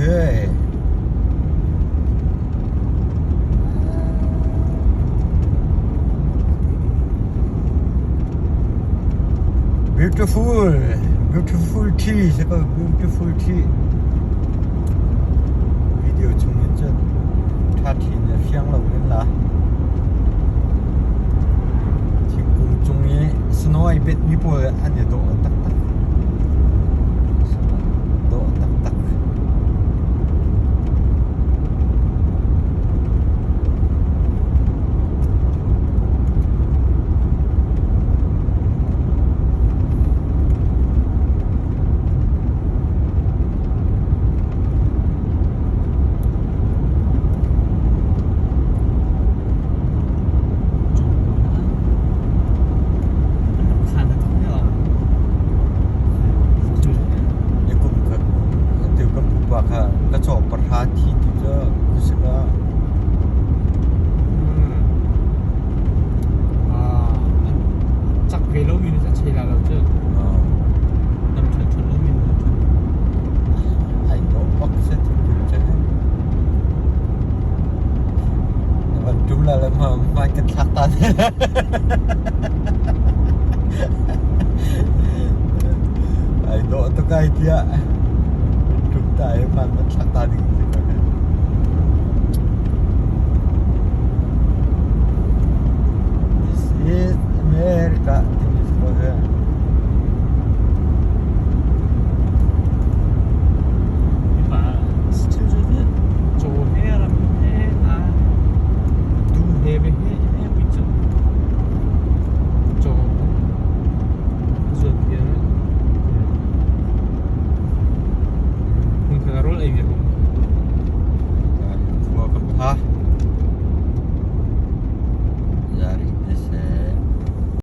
Okay. Beautiful, beautiful tree, beautiful tree. Video chung in cun ṭha ṭhin le fiang lo in la. Thingkung cung i snow ai betmi pawl an i dawh taktak. Dawh taktak. Nikum kha atu kan pupa kha ka caw pahra thi ti cu kusika. Cak ve lomi nih a chei la lo cu. Dam ṭhan ṭhan lomi nih cun. Ai dawh bak si thingkung cu. Na van ṭum la le hmai kan thlak ta ne. Ai dawh tuk ai tiah. Ṭum ta i hman van thlak ta ding si ko. This is America timi si ko hi. Caw he ram he a du he be he he pui cu caw zuat bia hmun kha rawl ei viar.